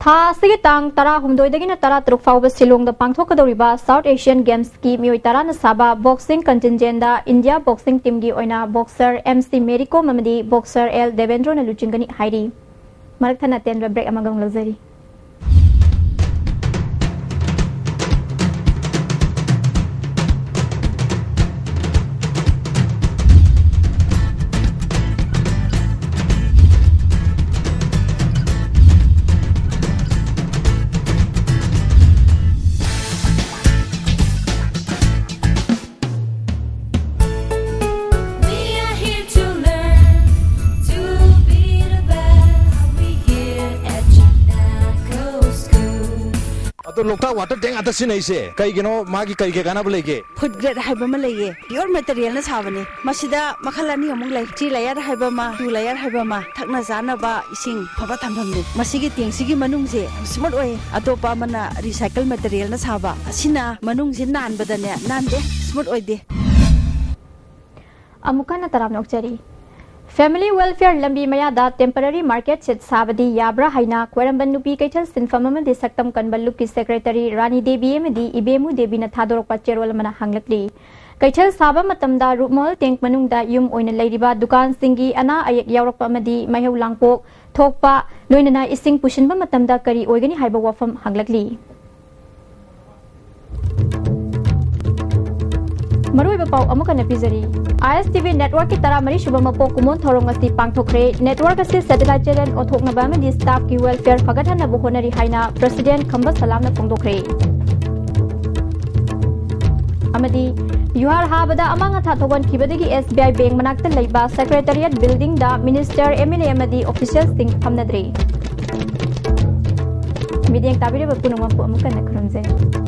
ꯊꯥ ꯑꯁꯤꯒꯤ ꯇꯥꯡ ꯇꯔꯥꯍꯨꯝꯗꯣꯏꯗꯒꯤꯅ ꯇꯔꯥꯇꯔꯨꯛ ꯐꯥꯎꯕ ꯁꯤꯂꯣꯡꯗ ꯄꯥꯡꯊꯣꯛꯀꯗꯧꯔꯤꯕ South Asian Games ꯀꯤ ꯃꯤꯑꯣꯏ ꯇꯔꯥꯅ ꯁꯥꯕ boxing contingent ꯗ India boxing team ꯒꯤ ꯑꯣꯏꯅ boxer M C Mary Kom ꯑꯃꯗꯤ boxer L ꯗꯦꯕꯦꯟꯗ꯭ꯔꯣꯅ ꯂꯨꯆꯤꯡꯒꯅꯤ ꯍꯥꯏꯔꯤ꯫ ꯃꯔꯛ ꯊꯠꯅ ꯑꯇꯦꯟꯕ break ꯑꯃꯒ ꯑꯃꯨꯛ ꯂꯧꯖꯔꯤ꯫ We are here to learn to be the best. We here at Chitnako School. ꯑꯗꯣ ꯂꯣꯛꯇꯥꯛ ꯋꯥꯇꯔ ꯇꯦꯡ ꯉꯥꯛꯇ ꯁꯤꯖꯤꯟꯅꯩꯁꯦ ꯀꯩꯒꯤꯅꯣ? ꯃꯥꯒꯤ ꯀꯩ ꯀꯩ ꯀꯥꯟꯅꯕ ꯂꯩꯒꯦ? ꯐꯨꯗ ꯒ꯭ꯔꯦꯗ ꯍꯥꯏꯕ ꯑꯃ ꯂꯩꯌꯦ, ꯄꯤꯌꯣꯔ ꯃꯦꯇꯔꯤꯌꯦꯜꯅ ꯁꯥꯕꯅꯤ꯫ ꯃꯁꯤꯗ ꯃꯈꯜ ꯑꯅꯤ ꯑꯃꯨꯛ ꯂꯩ, ꯊ꯭ꯔꯤ ꯂꯦꯌꯔ ꯍꯥꯏꯕ ꯑꯃ, ꯇꯨ ꯂꯦꯌꯔ ꯍꯥꯏꯕ ꯑꯃ꯫ ꯊꯛꯅ ꯆꯥꯅꯕ ꯏꯁꯤꯡ ꯑꯐꯕ ꯊꯝꯐꯝꯅꯤ꯫ ꯃꯁꯤꯒꯤ ꯇꯦꯡꯁꯤꯒꯤ ꯃꯅꯨꯡꯁꯦ ꯌꯥꯝ ꯁ꯭ꯃꯨꯠ ꯑꯣꯏ, ꯑꯇꯣꯞꯄ ꯑꯃꯅ ꯔꯤꯁꯥꯏꯀꯜ ꯃꯦꯇꯔꯤꯌꯦꯜꯅ ꯁꯥꯕ꯫ ꯑꯁꯤꯅ ꯃꯅꯨꯡꯁꯦ ꯅꯥꯟꯕꯗꯅꯦ ꯅꯥꯟꯗꯦ, ꯁ꯭ꯃꯨꯠ ꯑꯣꯏꯗꯦ꯫ ꯑꯃꯨꯛ ꯍꯟꯅ ꯇꯔꯥꯝꯅ ꯑꯣꯛꯆꯔꯤ꯫ Family Welfare ꯂꯝꯕꯤ ꯃꯌꯥꯗ temporary market shed ꯁꯥꯕꯗꯤ ꯌꯥꯕ꯭ꯔꯥ ꯍꯥꯏꯅ ꯈ꯭ꯋꯥꯏꯔꯝꯕꯟ ꯅꯨꯄꯤ ꯀꯩꯊꯦꯜ ꯁꯤꯟꯐꯝ ꯑꯃꯗꯤ ꯁꯛꯇꯝ ꯀꯟꯕ ꯂꯨꯞꯀꯤ secretary ꯔꯥꯅꯤ ꯗꯦꯕꯤ ꯑꯃꯗꯤ ꯏꯕꯦꯃꯨ ꯗꯦꯕꯤꯅ ꯊꯥꯗꯣꯔꯛꯄ ꯆꯦꯔꯣꯜ ꯑꯃꯅ ꯍꯪꯂꯛꯂꯤ꯫ ꯀꯩꯊꯦꯜ ꯁꯥꯕ ꯃꯇꯝꯗ ꯔꯨꯞꯃꯍꯜ ꯇꯦꯡ ꯃꯅꯨꯡꯗ ꯌꯨꯝ ꯑꯣꯏꯅ ꯂꯩꯔꯤꯕ ꯗꯨꯀꯥꯟꯁꯤꯡꯒꯤ ꯑꯅꯥ ꯑꯌꯦꯛ ꯌꯥꯎꯔꯛꯄ ꯑꯃꯗꯤ ꯃꯩꯍꯧ ꯂꯥꯡꯄꯣꯛ ꯊꯣꯛꯄ, ꯂꯣꯏꯅꯅ ꯏꯁꯤꯡ ꯄꯨꯁꯤꯟꯕ ꯃꯇꯝꯗ ꯀꯔꯤ ꯑꯣꯏꯒꯅꯤ ꯍꯥꯏꯕ ꯋꯥꯐꯝ ꯍꯪꯂꯛꯂꯤ꯫ ꯃꯔꯨꯑꯣꯏꯕ ꯄꯥꯎ ꯑꯃꯨꯛ ꯍꯟꯅ ꯄꯤꯖꯔꯤ꯫ ISTV networkꯀꯤ ꯇꯔꯥꯃꯔꯤ ꯁꯨꯕ ꯃꯄꯣꯛ ꯀꯨꯝꯑꯣꯟ ꯊꯧꯔꯝ ꯉꯁꯤ ꯄꯥꯡꯊꯣꯛꯈ꯭ꯔꯦ꯫ Network ꯑꯁꯤ satellite channel ꯑꯣꯟꯊꯣꯛꯅꯕ ꯑꯃꯗꯤ staffꯀꯤ welfare ꯐꯒꯠꯍꯟꯅꯕ ꯍꯣꯠꯅꯔꯤ ꯍꯥꯏꯅ President ꯈꯝꯕ ꯁꯂꯥꯝꯅ ꯐꯣꯡꯗꯣꯛꯈ꯭ꯔꯦ꯫ ꯑꯃꯗꯤ ꯌꯨꯍꯥꯔ ꯍꯥꯕꯗ ꯑꯃꯥꯡ ꯑꯊꯥ ꯊꯣꯛꯍꯟꯈꯤꯕꯗꯒꯤ SBI bank ꯃꯅꯥꯛꯇ ꯂꯩꯕ Secretariat buildingꯗ minister, MLA ꯑꯃꯗꯤ officialꯁꯤꯡ ꯐꯝꯅꯗ꯭ꯔꯤ꯫ ꯃꯤꯠꯌꯦꯡ ꯇꯥꯕꯤꯔꯤꯕ ꯄꯨꯝꯅꯃꯛꯄꯨ ꯑꯃꯨꯛ ꯍꯟꯅ ꯈꯨꯔꯨꯝꯖꯔꯤ꯫